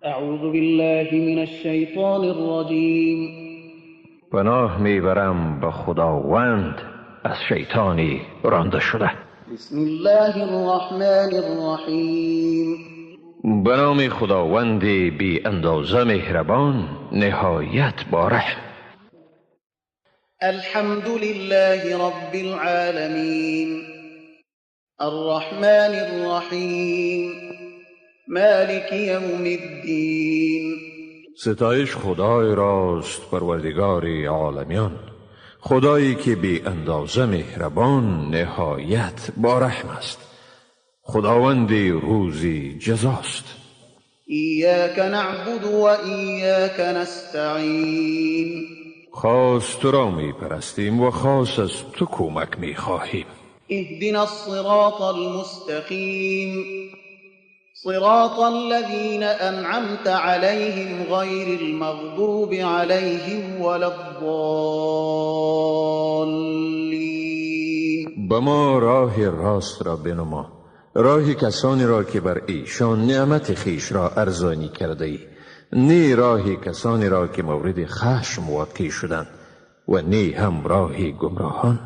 اعوذ بالله من الشیطان الرجیم. پناه میبرم به خداوند از شیطانی رانده شده. بسم الله الرحمن الرحیم. به نام خداوند بی اندازه مهربان، نهایت با رحم. الحمد لله رب العالمین. الرحمن الرحیم. مالک یوم الدین. ستایش خدای راست، پروردگار عالمیان، خدایی که بی اندازه مهربان، نهایت با رحم است، خداوند روزی جزاست. ایاک نعبد و ایاک نستعین. خاص تو را می پرستیم و خاص از تو کمک می خواهیم. اهدنا الصراط المستقیم. صراط الذين أنعمت عليهم غير المغضوب عليهم ولا الضالين. به ما راه راست را بنما، راه کسانی را که بر ایشان نعمت خویش را ارزانی کرده ای، نه راه کسانی را که مورد خشم واقع شدند و نه هم راه گمراهان.